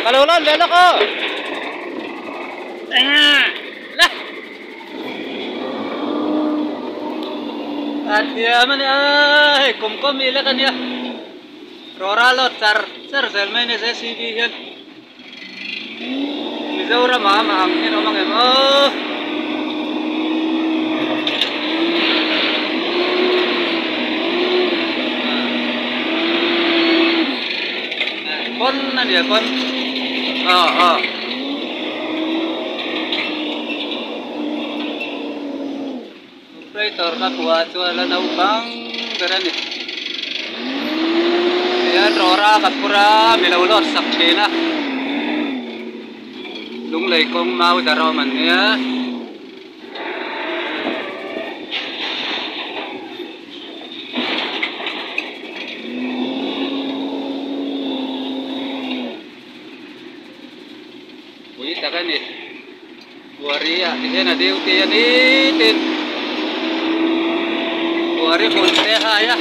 Ka lo lawn ve lawk aw. La. A thiam a nia hei kum kawm i lek a nia. Rawra lawt char char zel mai a nia JCB hian. Mizoram ah amah ang hian a awm ang em aw. Pawn a nia pawn aw aw. Operator ka hmuh ah chuan la naupang ber a ni. Tihian rawra ka phur a mi lo load sak thin a. Lunglei kawng mau dar a awm an nia. Pui tak a ni. Buari ah ti hian a duty a ni tin buari hmun te a hai a.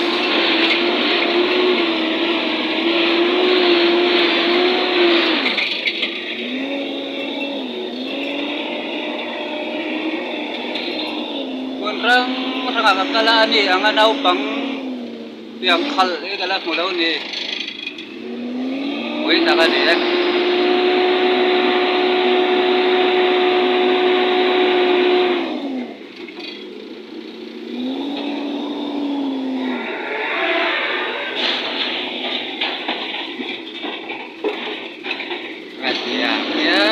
Hmun hrang hrangah ka kal a ani ang a naupang tiang khalh hi ka la hmu lo ni. Pui tak a ni e. A tia nia.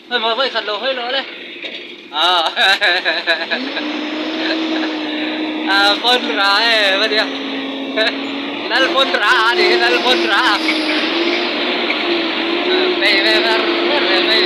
Hei maw vawi khat lo hawi lawh le. A pawn ra e va nia. Lal pawn ra a ni lal pawn ra. Bei ve ver ver ve mai.